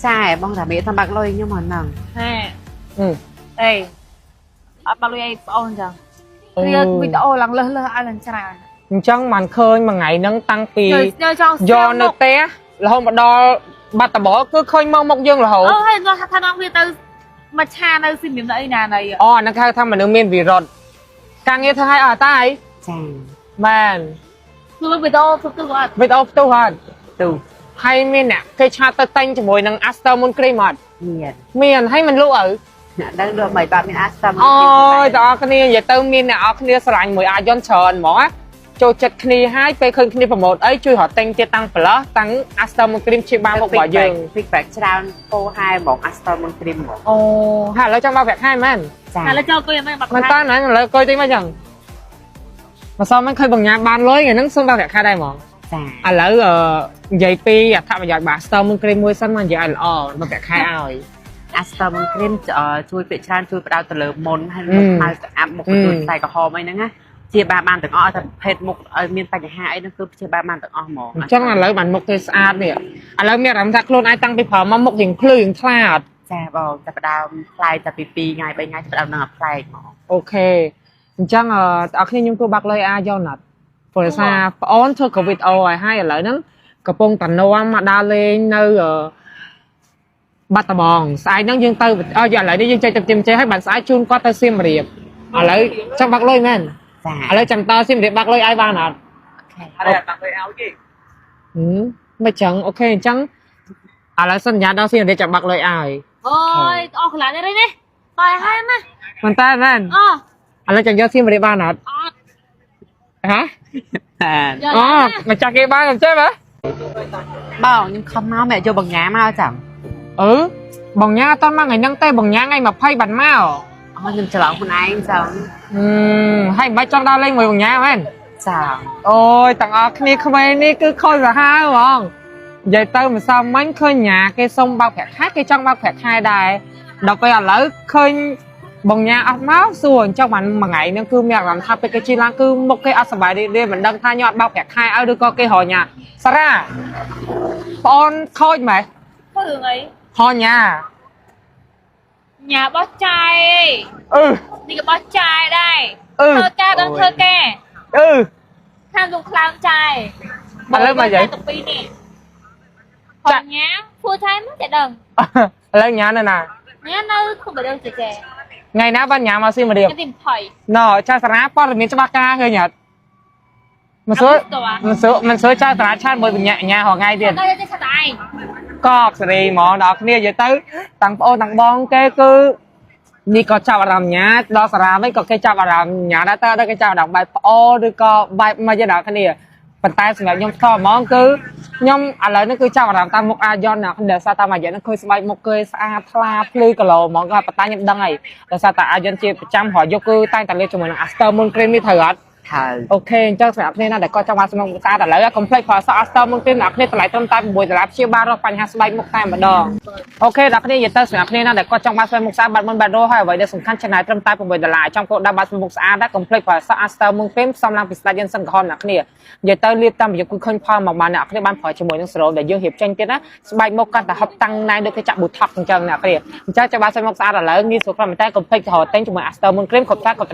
ចាបងតាមីថាបាក់លុយខ្ញុំហ្នឹង ហេ អឺ អេអត់បាក់លុយអីបងអូនចឹងរៀលវីដេអូឡើងលើសលើសឲ្យឡើងច្រើន អញ្ចឹងបានឃើញមួយថ្ងៃហ្នឹងតាំងពី ញើចង់ យកនៅផ្ទះរហូតមកដល់បាត់ដំបងគឺឃើញមកមុខយើងរហូត អូហើយគាត់ថានាំវាទៅមកឆានៅស៊ីមៀមនៅអីណាណី អូអាហ្នឹងគេហៅថាមនុស្សមានវិរុទ្ធការងារធ្វើឲ្យអត់តាអី ចា មែន គឺវីដេអូផ្ទុះអត់ វីដេអូផ្ទុះអត់ ទូ ហើយមានអ្នកគេឆាតទៅតែញជាមួយនឹង Aster Moon Cream អត់ មាន មានហើយមិនលក់អើ អ្នកដឹងដូចមិនបាក់មានអាស្តា អូយតើអរគ្នានិយាយទៅមានអ្នកអរគ្នាស្រឡាញ់មួយអាយ៉ុនច្រើនហ្មងណាចូលចិត្តគ្នាហើយពេលឃើញគ្នាប្រម៉ូទអីជួយរត់ទិញទៀតតាំងប្លោះតាំង Aster Moon Cream ជាបាមុខរបស់យើង feedback ច្រើនពោហែហ្មង Aster Moon Cream ហ្មង អូហើយឥឡូវចង់មកប្រាក់ខែមែន ចា ឥឡូវចូលអង្គុយមិនបាក់ មិនតើណាឥឡូវអង្គុយតិចមកចឹងមកសមមិនឃើញបង្ញាបានលុយថ្ងៃហ្នឹងសុំបើកប្រាក់ខែដែរហ្មង ចា ឥឡូវអឺនិយាយពីអត្ថប្រយោជន៍បាទ Aster Moon Cream មួយសិនមកនិយាយឲ្យល្អមកប្រាក់ខែឲ្យ Aster Moon Cream ជួយពាក្យច្រើនជួយផ្ដោតទៅលើមុនហើយមុខខ្មៅស្អាប់មុខទទួលខ្សែក្រហមអីហ្នឹងណាជាបាបានទាំងអស់ឲ្យតែប្រភេទមុខឲ្យមានបញ្ហាអីហ្នឹងគឺព្យាបាលបានទាំងអស់ហ្មង អញ្ចឹងឥឡូវបានមុខគេស្អាតនេះឥឡូវមានអារម្មណ៍ថាខ្លួនឯងតាំងពីប្រើមកមុខរៀងភ្លឺរៀងថ្លាអត់ ចាបងតែផ្ដើមផ្លែតែពី2ថ្ងៃ3ថ្ងៃផ្ដើមនឹងឲ្យប្លែកហ្មង OK អញ្ចឹងអឺបងប្អូនខ្ញុំគួរបាក់លុយអាយកណាត់ព្រោះដោយសារប្អូនធ្វើក៏វីដេអូឲ្យហើយឥឡូវហ្នឹងកំពុងតនាំមកដើរលេងនៅអឺបាត់ដំបងស្អែកហ្នឹងយើងទៅអើយឥឡូវនេះយើងចេញទៅទីមចេះហើយបានស្អែកជូនគាត់ទៅសៀមរាបឥឡូវចង់បាក់លុយមែន ចា ឥឡូវចាំតសៀមរាបបាក់លុយឲ្យបានអត់ អត់បាក់លុយឲ្យគេ ហឹមមិនចឹង OK អញ្ចឹងឥឡូវសន្យាដល់សៀមរាបចាំបាក់លុយឲ្យ អូយអស់កន្លះនេះនេះបាយហើយណា មិនតើមែន អូ ឥឡូវចាំយកសៀមរាបបានអត់ អត់ ហ៎ យក អូម្ចាស់គេបានអត់ចេះហ៎ បងខ្ញុំខំមកម៉ែយកបង្ងាមកចាំ អឺបងញ៉ាអត់មកថ្ងៃហ្នឹងទេបងញ៉ាថ្ងៃ20បានមក អូខ្ញុំច្រឡំខ្លួនឯងចឹង ហឹមហើយមិនបាច់ចង់ដើរលេងមួយបងញ៉ាមែន ចា អូយទាំងអស់គ្នាក្មេងនេះគឺខូចសាហាវហ្មងនិយាយទៅម្សិលមិញឃើញញ៉ាគេសុំបើកប្រាក់ខែគេចង់បើកប្រាក់ខែដែរដល់ពេលឥឡូវឃើញបងញ៉ាអត់មកសួរអញ្ចឹងបានមួយថ្ងៃហ្នឹងគឺមានអារម្មណ៍ថាពេលគេជិះឡើងគឺមុខគេអត់សប្បាយរីករាយមិនដឹងថាញ៉ាំអត់បើកប្រាក់ខែឲ្យឬក៏គេរកញ៉ាសារ៉ាប្អូនខូចម៉េះ ធ្វើរឿងអី ហញ៉ា ញ៉ាបោះចាយ អឺ នេះក៏បោះចាយដែរ អឺ ធ្វើការដឹងធ្វើការ អឺ ខាងលោកខ្លាំងចាយ ឥឡូវមកយាយ ទៅពីរនេះចាញ៉ាធ្វើថែមតែដឹង ឥឡូវញ៉ានៅណា ញ៉ានៅគុំបដិចេះចេះ ថ្ងៃណាបានញ៉ាមកសៀមរាប ទី20 ណចាសារ៉ាព័ត៌មានច្បាស់ការឃើញអត់មិនសួរមិនសួរមិនសួរចាសារ៉ាឆាតមួយញ៉ាញ៉ារាល់ថ្ងៃទៀត ដល់ចេះឆាតឯង កកសេរីហ្មងដល់គ្នានិយាយទៅតាំងប្អូនតាំងបងគេគឺនេះក៏ចាប់អារម្មណ៍ញ៉ាដល់សារ៉ាវិញក៏គេចាប់អារម្មណ៍ញ៉ាដែរតើគេចាប់អារម្មណ៍បែបប្អូនឬក៏បែបមិនទេដល់គ្នាប៉ុន្តែសម្រាប់ខ្ញុំផ្ទាល់ហ្មងគឺខ្ញុំឥឡូវនេះគឺចាប់អារម្មណ៍តាមមុខអាយ៉នណាដោយសារតាមអាយ៉នហ្នឹងឃើញស្បែកមុខគេស្អាតថ្លាភ្លឺគីឡូហ្មងក៏ប៉ុន្តែខ្ញុំដឹងហើយដោយសារតែអាយ៉នជាប្រចាំរាល់យប់គឺតែងតែលាបជាមួយនឹង Aster Moon Cream នេះត្រូវអត់ ហើយ OK អញ្ចឹងសម្រាប់គ្នាណាដែលគាត់ចង់បានសំណុំស្អាតឥឡូវកុំភ្លេចប្រើសក់ Aster Moon Cream អ្នកគ្នាតម្លៃត្រឹមតែ6ដុល្លារព្យាបាលរកបញ្ហាស្បែកមុខតែម្ដង OK ដល់គ្នានិយាយទៅសម្រាប់គ្នាណាដែលគាត់ចង់បានស្បែកមុខស្អាតបាត់មុនបាត់រោហើយអ្វីដែលសំខាន់ចំណាយត្រឹមតែ6ដុល្លារចង់គោលដៅបានស្បែកមុខស្អាតដែរកុំភ្លេចប្រើសក់ Aster Moon Cream ផ្សំឡើងពីស្ដេចយិនសិនក្រហមអ្នកគ្នានិយាយទៅលាបតាមរយៈគឺឃើញផលមកបានអ្នកគ្នាបានប្រើជាមួយនឹងសេរ៉ូមដែលយើងរៀបចេញទៀតណាស្បែកមុខកាន់តែហប់តាំងណែនដូចគេចាក់ Botox អញ្ចឹងអ្នកគ្នាអញ្ចឹងចាំបានស្បែកមុខស្អាតឥឡូវងាយស្រួលខ្លាំងមែនតើកុំភ្លេចរកទិញជាមួយ Aster Moon Cream គ្រប់ផ្សារគ្រប់